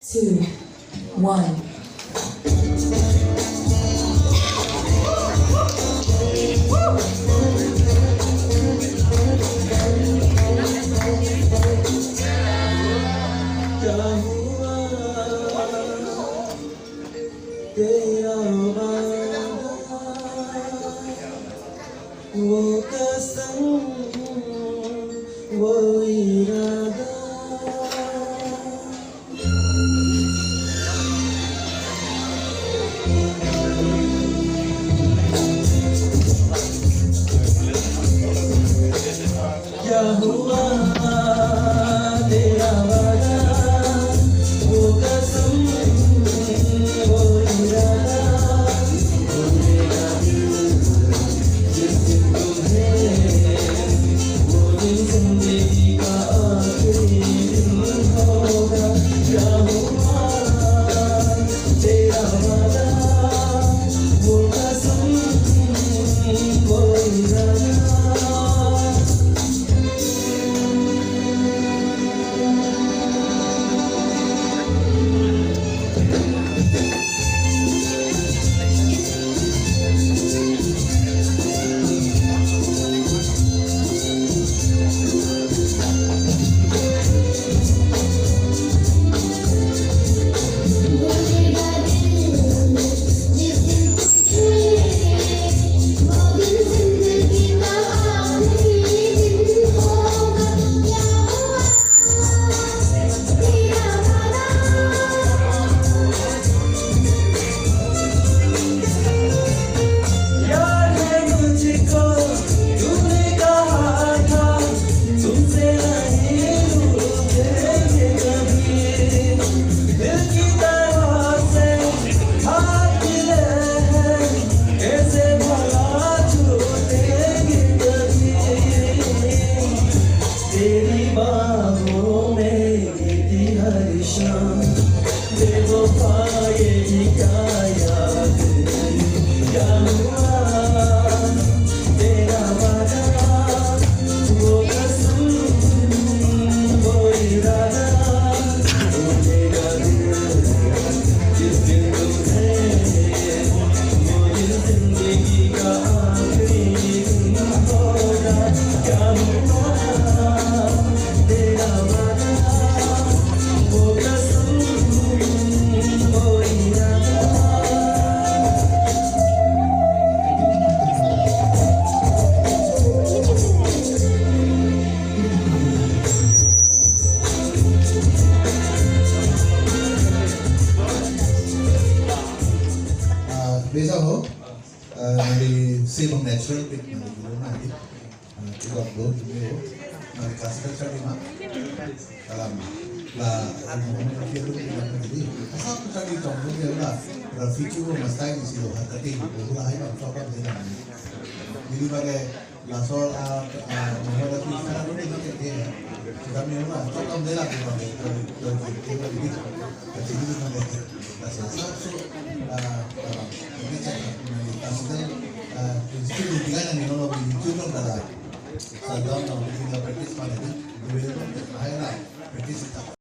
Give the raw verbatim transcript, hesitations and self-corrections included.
Two, one. क्या हुआ तेरा वादा, वो कसम, वो इरादा। क्या हुआ तेरा वादा, वो कसम, वो इरादा, भूलेगा दिल जिस दिन तुम्हें, वो दिन जिंदगी का आखिरी दिन होगा। क्या हुआ तेरा वादा, वो कसम, वो इरादा। याद है मुझको, तूने कहा था, तुमसे नहीं रूठेंगे कभी। दिल की तरह से हाथ मिले हैं, कैसे भला छूटेंगे कभी। तेरी बाहों में बीती हर शाम, बेवफा ये भी क्या याद नहीं। क्या हुआ तेरा वादा, वो कसम, वो इरादा, भूलेगा दिल जिस दिन तुम्हें, वो दिन जिंदगी का आखिरी दिन होगा। क्या हुआ तेरा वादा, वो कसम, वो इरादा। Ah, bisa ho? Ah, nangli si bang natural pit nangli dulu nangli. Ah, tidak belum dulu. Nangli kasih kerja di mana? Dalam la, anu, anu, dia dulu di mana tadi? Asal kerja di tong dulu ya lah. Rafiq juga mas tadi sih lo, harga tinggi, dulu lah, hai bang, coba dia nangli. Jadi pakai la sol, ah, ah, nomor lagi sekarang dulu kita dia. Kita memang coba dia lah, dia pakai, dia, dia, dia, dia, dia, dia, dia, la sol, sol, so, ah, ah, ini cek, ah, ini kasih, ah, prinsip di tiga yang ini lo, ini cuma dah. Sa dam dam tinggal practice mana tu? Dua tahun terakhir lah practice kita.